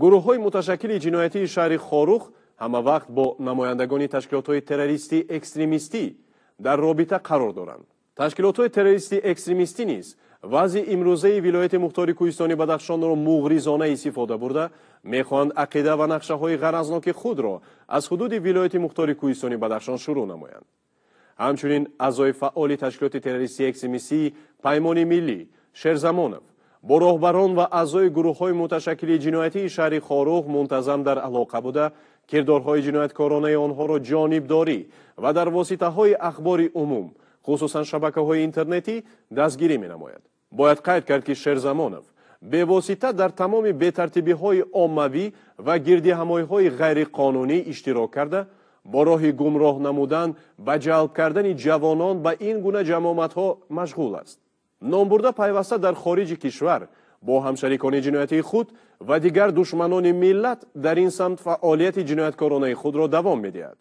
Гурӯҳҳои муташаккили ҷиноятии шаҳри Хоруғ ҳамавақт бо намояндагони ташкилотҳои террористӣ экстремистӣ дар робита қарор доранд. Ташкилотҳои террористӣ экстремистӣ низ вазъи имрӯзаи вилояти мухтори кӯҳистони Бадахшонро муғризона истифода бурда, мехоҳанд ақида ва нақшаҳои ғаразноки худро аз ҳудуди вилояти мухтори кӯҳистони Бадахшон шурӯъ намоянд. Ҳамчунин аъзои фаъоли ташкилоти террористии экстремистии Паймони миллӣ Шерзамонов бо роҳбарон ва аъзои гурӯҳҳои муташаккили ҷиноятии шаҳри Хоруғ мунтазам дар алоқа буда, кирдорҳои ҷинояткоронаи онҳоро ҷонибдорӣ ва дар воситаҳои ахбори умум, хусусан шабакаҳои интернетӣ, дастгирӣ менамояд. Бояд қайд кард, ки Шерзамонов бевосита дар тамоми бетартибиҳои оммавӣ ва гирдиҳамоиҳои ғайриқонунӣ иштирок карда, бо роҳи гумроҳ намудан ба ҷалб кардани ҷавонон ба ин гуна ҷамоатҳо машғул аст. Номбурда пайваста дар хориҷи кишвар бо ҳамшарикони ҷиноятии худ ва дигар душманони миллат дар ин самт фаъолияти ҷинояткоронаи худро давом медиҳад.